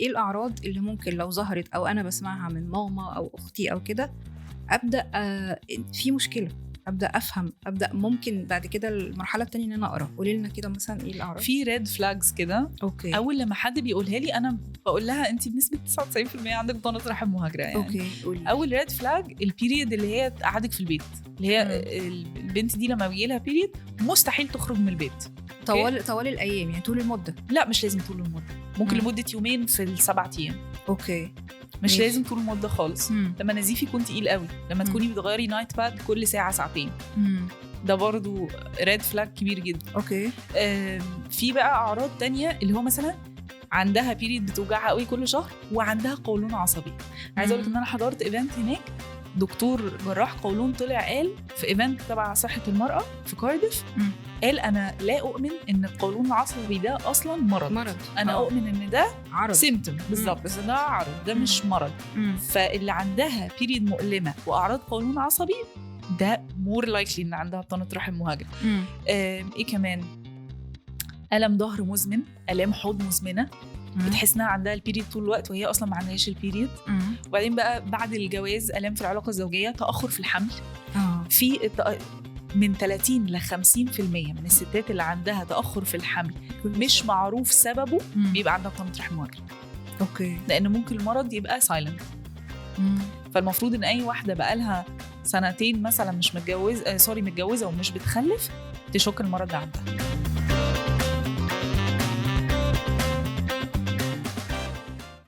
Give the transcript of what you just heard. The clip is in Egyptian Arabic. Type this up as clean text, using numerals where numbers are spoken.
ايه الاعراض اللي ممكن لو ظهرت او انا بسمعها من ماما او اختي او كده ابدا في مشكله، ابدا افهم، ابدا ممكن بعد كده المرحلة الثانية ان انا اقرا. قولي لنا كده مثلا ايه الاعراض؟ في red flags كده. okay. اول لما حد بيقولها لي انا بقول لها انت بنسبة 99% عندك بطانه رحم مهاجرة يعني. okay قولي. اول red flag ال period اللي هي تقعدك في البيت، اللي هي البنت دي لما بيجي لها period مستحيل تخرج من البيت طوال الايام يعني طول المده؟ لا مش لازم طول المده، ممكن لمدة يومين في ال7 ايام. okay. مش ماشي. لازم طول المدة خالص. لما نزيف يكون تقيل قوي، لما تكوني بتغيري night pad كل ساعة ساعتين، ده برضو red flag كبير جدا. okay. في بقى اعراض تانية اللي هو مثلا عندها period بتوجعها قوي كل شهر وعندها قولون عصبي. عايزه اقول لك ان انا حضرت event هناك، دكتور جراح قولون طلع قال في event تبع صحة المراة في كارديف، قال انا لا اؤمن ان القولون العصبي ده اصلا مرض. انا اؤمن ان ده عرض، symptom بالظبط، بس ده عرض، ده مش مرض. فاللي عندها period مؤلمة واعراض قولون عصبي ده more likely ان عندها بطانه رحم مهاجرة. ايه كمان؟ الم ظهر مزمن، الام حوض مزمنه، بتحس انها عندها ال period طول الوقت وهي اصلا ما عندهاش ال period. وبعدين بقى بعد الجواز الام في العلاقة الزوجيه، تاخر في الحمل. في من 30 ل 50% من الستات اللي عندها تاخر في الحمل مش معروف سببه بيبقى عندها بطانه رحم مهاجرة. okay. لان ممكن المرض يبقى silent. فالمفروض ان اي واحدة بقى لها سنتين مثلا مش متجوزة، sorry متجوزة ومش بتخلف، تشك المرض ده عندها.